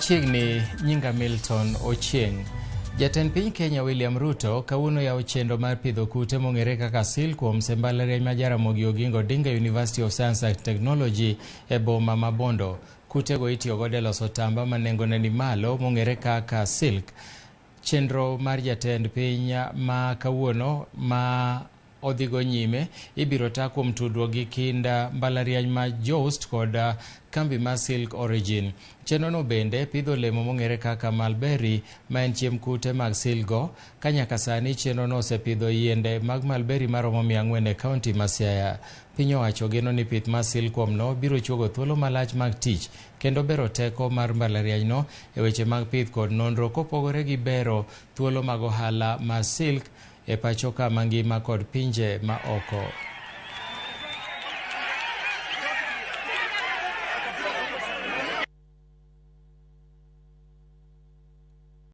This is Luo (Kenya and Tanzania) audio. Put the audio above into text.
Machiegni nyinga Milton Ochieng'. Jatend piny Kenya William Ruto kawuono yawo chenro mar pidho kute mong'ere kaka silkworms e mbalariany ma Jaramogi Oginga Odinga University of Science and Technology e boma ma Bondo. Kutego itiyo godo e loso otamba ma nengone ni malo mong'ere kaka silk. Chenro mar jatend piny ma kawuono ma odhigo nyime ibiro ta kuom tudruok gi kinda mbalariany ma JOOUST kod kambi mar Silk Origin. Chenrono bende pidho olemo mong'ere kaka mulberry ma en chiemb kute mag silk go, ka nyaka sani chenrono osepidho yiende mag mulberry maromo 400 e kaunti ma Siaya. Piny owacho geno ni pith mar silkworm no biro chuogo thuolo malach mag tich kendo bero teko mar mbalarianyno e weche mag pith kod nonro kopogore gi bero thuolo mag ohala mar silk e pacho ka mangima kod pinje ma oko.